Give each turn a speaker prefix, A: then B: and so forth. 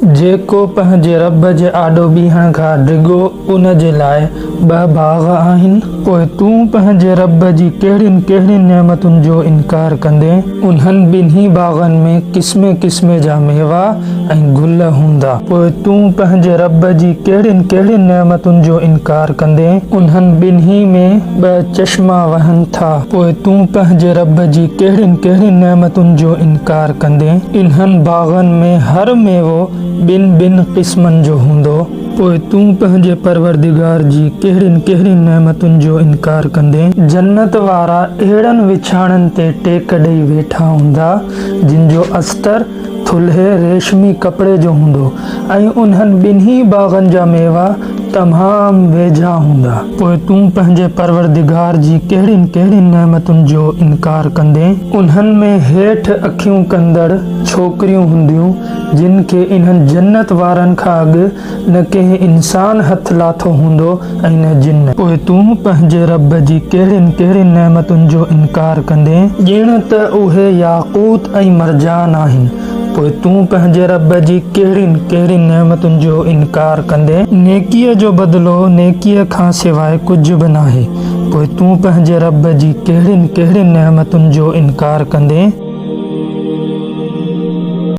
A: جيڪو پنهنجي رب جي آڏو بيهڻ کان ڊڄو ان جي لاء ٻه باغ آهن. پوء تون پنهنجي رب جي ڪهڙين ڪهڙين نعمتن جو انڪار ڪندين؟ انهن ٻنهي باغن ۾ قسمين قسمين جا ميوا ۽ گل هوندا. پوء تون پنهنجي رب جي ڪهڙين ڪهڙين نعمتن جو انڪار ڪندين؟ انهن ٻنهي ۾ ٻه چشما وهن ٿا. پوء تون پنهنجي رب جي ڪهڙين ڪهڙين نعمتن جو انڪار ڪندين؟ انهن باغن ۾ هر ميوو ٻن ٻن قسمن جو هوندو. پوء تون پنهنجي پروردگار جي ڪهڙين ڪهڙين نعمتن جو انڪار ڪندين؟ جنت وارا اهڙن وڇاڻن تي ٽيڪ ڏئي ويٺا هوندا، جن جو استر ٿلهي ريشمي ڪپڙي جو هوندو ۽ انهن ٻنهي باغن جا ميوا تمام ويجها هوندا. پوء تون پنهنجي پروردگار جي ڪهڙين ڪهڙين نعمتن جو انڪار ڪندين؟ انهن ۾ هيٺ اکيون ڪندڙ ڇوڪريون هونديون، جن کي انهن جنت وارن کان اڳ نه ڪنهن انسان هٿ لاٿو هوندو ۽ نه جن. پوء تون پنهنجي رب جي ڪهڙين ڪهڙين نعمتن جو انڪار ڪندين؟ ڄڻ ته اهي ياقوت ۽ مرجان آهن. پوء تون پنهنجي رب جي ڪهڙين ڪهڙين نعمتن جو انڪار ڪندين؟ نيڪيء جو بدلو نيڪيء کان سواء ڪجهه به ناهي. پوء تون پنهنجي رب جي ڪهڙين ڪهڙين نعمتن جو انڪار ڪندين؟